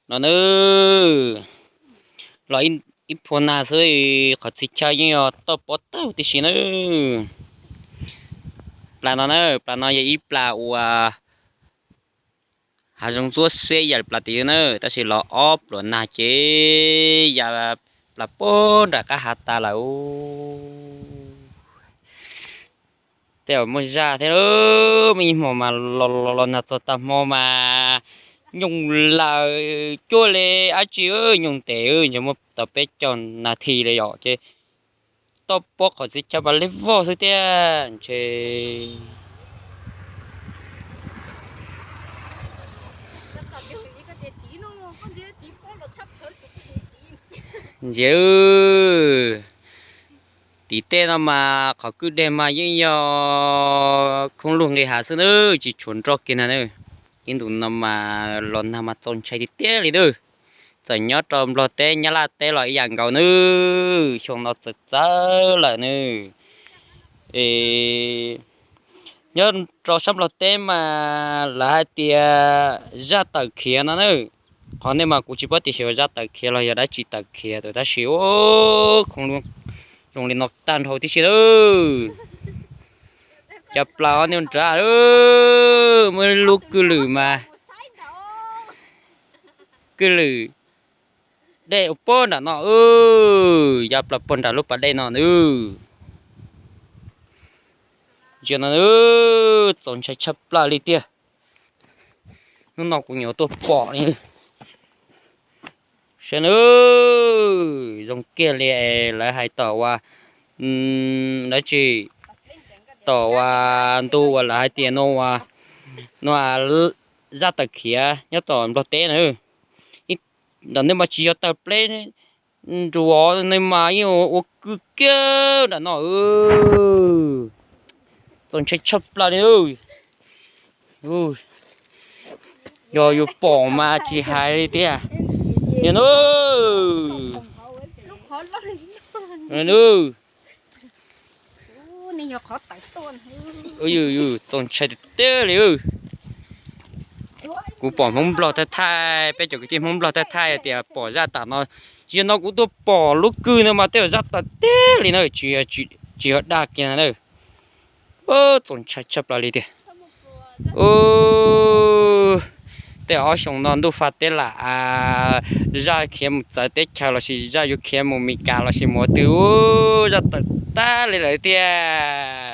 No nawb, los ib phua nag xwb, qhov txhia chaw yeej yog toj pob tag tib si nawb. Plas no na, plas no yog ib plas uas hav zoov ntxuab xiab yam plas tim na, tab sis los ob pluas nag ces ya plas puag nram qab hav tas lawm. Tej zaum muaj zaj thiab, muaj ib hmo mas los los nag txog tag hmo mas nyooj lawm cuag li dab tsi, nyooj ntev ntshe muaj tau peb caug nas this li yom, ces toj pob qhov txhia chaw pas li vog xwb tiag ntshe. Ntsia, tim tej no mas qhov kwj deg mas yeej yog khoob lug nqis hav xwb nawb, tsis tshuav nroj kiag na nawb. Ib ntus no mas los nag mas txaus ntshai tiag tiag li nawb. Txawm nyob rau Nplog teb Nyab Laj teb los ib yam nkaus nawb, xyoo no txawv txawv lawm nawb. Es nyob rau sab Nplog teb mas lawv hais tias zaj tawm khiav no na. Qhov nej mas kuv tsis paub tias xyov zaj tawm khiav los yog dab tsi tawm khiav tab sis ua khoob zoo li no tag nrho tib si lawm. Cov plaub ob niag nrad, muaj lub kwj lwm mas, kwj lwm dej ua puag nram no, ya plaws puag nram lub pas dej no nawb. Ntsia no, txaus ntshai tshaj plaws li tiag. Hnub no kuv nyuam tuaj pom li. Saib nawb, zoo kiag li lawv hais tom uas, dab tsi, tom uas ntu uas lawv hais tias no, no zaj tawm khiav nyob tom Nplog teb na. Ntawm nej mas tsis yog tawg pleb nruas, nej mas yeej ua kwj kiag nram no. Txaus ntshai tshaj plaws li. Yog yus pom mas tsis hais li tiag. Yog nawb. Txaus ntshai tiag tiag li. Kuv pom Hmoob Nplog thaij thaij, peb cov kwv tij Hmoob Nplog thaij thaij tias pom zaj tam no. Yog no kuv tuaj pom lub kwj no mas tej zaum zaj tawm tiag li na, tsis yog dag kiag na. Txaus ntshai tshaj plaws li tiag. Tej ob xyoo no ntuj faj teb lam, zaj khiav mus txawv teb chaws los sis zaj yuav khiav mus Meskas los sis mus twg, zaj tawm tag li lawm tiag.